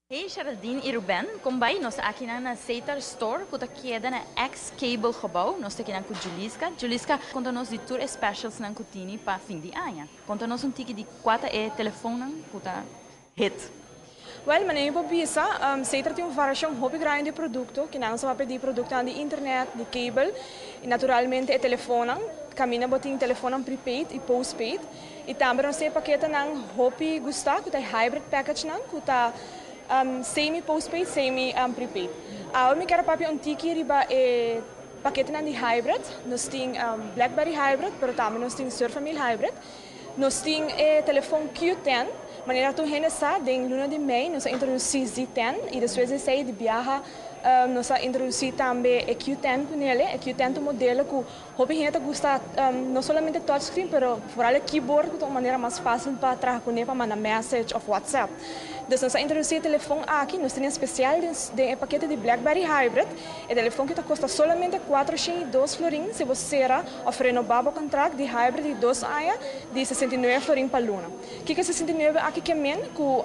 Hey Geraldine y Ruben, con bay? Nos aki na Setar Store, cu ta keda na ex-Cable Gebouw. Nos ta aki cu Juliska. Juliska, conta nos di tur specials nan cu tin pa fin di aña. Conta nos un tiki di cua ta e telefon cu ta hit. Well, manera bo a bisa, Setar tin un variacion hopi grandi di producto, cu nos ta di producto di internet, di cable, y naturalmente e telefon, caminda bo tin telefon prepaid y postpaid. Y tambe nos tin pakete nan hopi gusta, cu ta hybrid package nan, cu ta semi postpaid, semi prepaid. Awor mi kier papia un tiki riba e pakete nan di hybrid. Nos tin BlackBerry hybrid, pero tambe nos tin Surfamil hybrid. Nos tin e telefon Q10, manera tur hende sa, den luna di mei, nos a introduci Z10 y despues di esey di biaha nos a introduci tambe e Q10 cu ne. E Q10 ta un modelo cu hopi hende gusta, no solamente touchscreen, pero vooral e keyboard, cu ta un manera mas facil pa traha cu ne, pa manda message of WhatsApp. Anto, nos a introduci e telefon aki, nos tin special di pakete di BlackBerry Hybrid. E telefon cu ta costa solamente 402 florin si bo of renoba e contract di hybrid di 2 aña di 69 florin pa luna. Kico 69 aki kiermen? Cu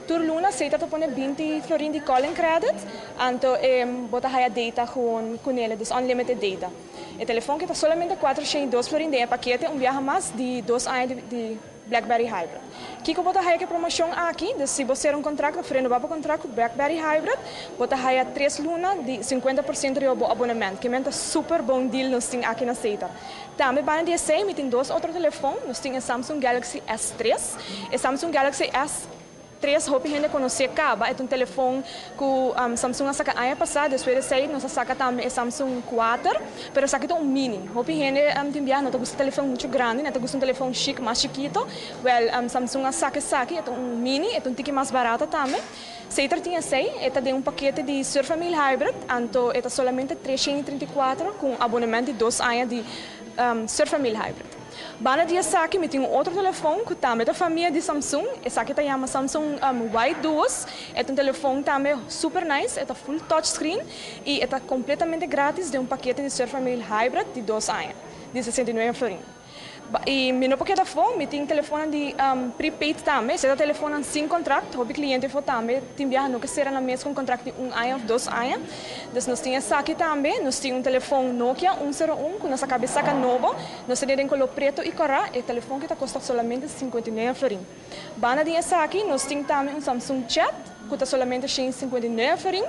tur luna Setar ta pone 20 florin di calling credit, anto bo ta haya data gewoon cu ne, dus unlimited data. E telefon cu ta solamente 402 florin di pakete un biaha mas di 2 aña di BlackBerry Hybrid. Kico bo ta haya cu promocion aki, dus si bo sera un contract, of renoba e contract cu BlackBerry Hybrid, bo ta haya 3 luna di 50% di bo abonnement, kiermen ta super bon deal nos tin aki na Setar. Tambe banda di esey, mi tin dos otro telefon, nos tin e Samsung Galaxy S3, e Samsung Galaxy S3 hopi hende conoce caba, e un telefon cu Samsung a saca aña pasa, despues di esey nos a saca tambe e Samsung 4, pero esaki ta un mini. Hopi hende tin biaha no ta gusta telefon mucho grandi, no ta gusta un telefon chic, mas chikito. Well, Samsung a saca esaki, e un mini, e un tiki mas barata tambe. Setar tin esey, e ta den un pakete di Surfamil Hybrid, anto e ta solamente 334 cu abonnement di 2 aña di Surfamil Hybrid. Banda di esaki, mi tin un otro telefon cu tambe ta famia di Samsung. Esaki ta yama Samsung Y2. E un telefon tambe super nice, e full touchscreen y ta completamente gratis den un pakete di Surfamil Hybrid di 2 aña, di 69 florin. Y mi no por keda afo, mi tin telefon di prepaid tambe, esey ta telefon sin contract, hopi cliente afo tambe, tin biaha no kier sera nan mes cu contract di un aña of 2 aña. Dus nos tin esaki tambe, nos tin un telefon Nokia 101, cu nos a caba di saca nobo, nos tin den color preto y cora, e telefon cu ta costa solamente 59 florin. Banda di esaki, nos tin tambe un Samsung Chat, cu ta solamente 159 florin,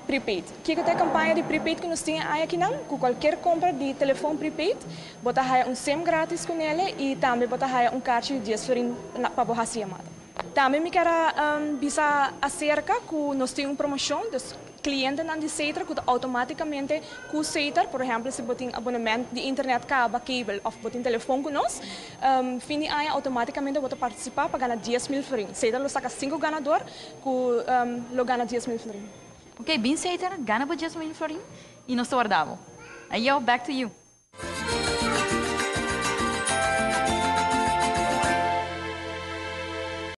prepaid. Kico ta e campaña di prepaid cu nos tin aki nan? Cu cualkier compra di telefon prepaid, bo ta haya un SIM gratis cu ne y tambe bo ta haya un kaartje di 10 florin pa bo haci yamada. Tambe mi kier bisa acerca cu nos tin un promocion, dus clientenan di Setar cu automaticamente cu Setar, por ehempel, si bo tin abonnement di internet caba, cable of bo tin telefon cu nos, fin di aña automaticamente bo ta participa pa gana 10 mil florin. Setar lo saca 5 ganador cu lo gana 10 mil florin. Ok, bin Setar, gana bo 10 mil florin y nos ta warda bo. Ayo, back to you.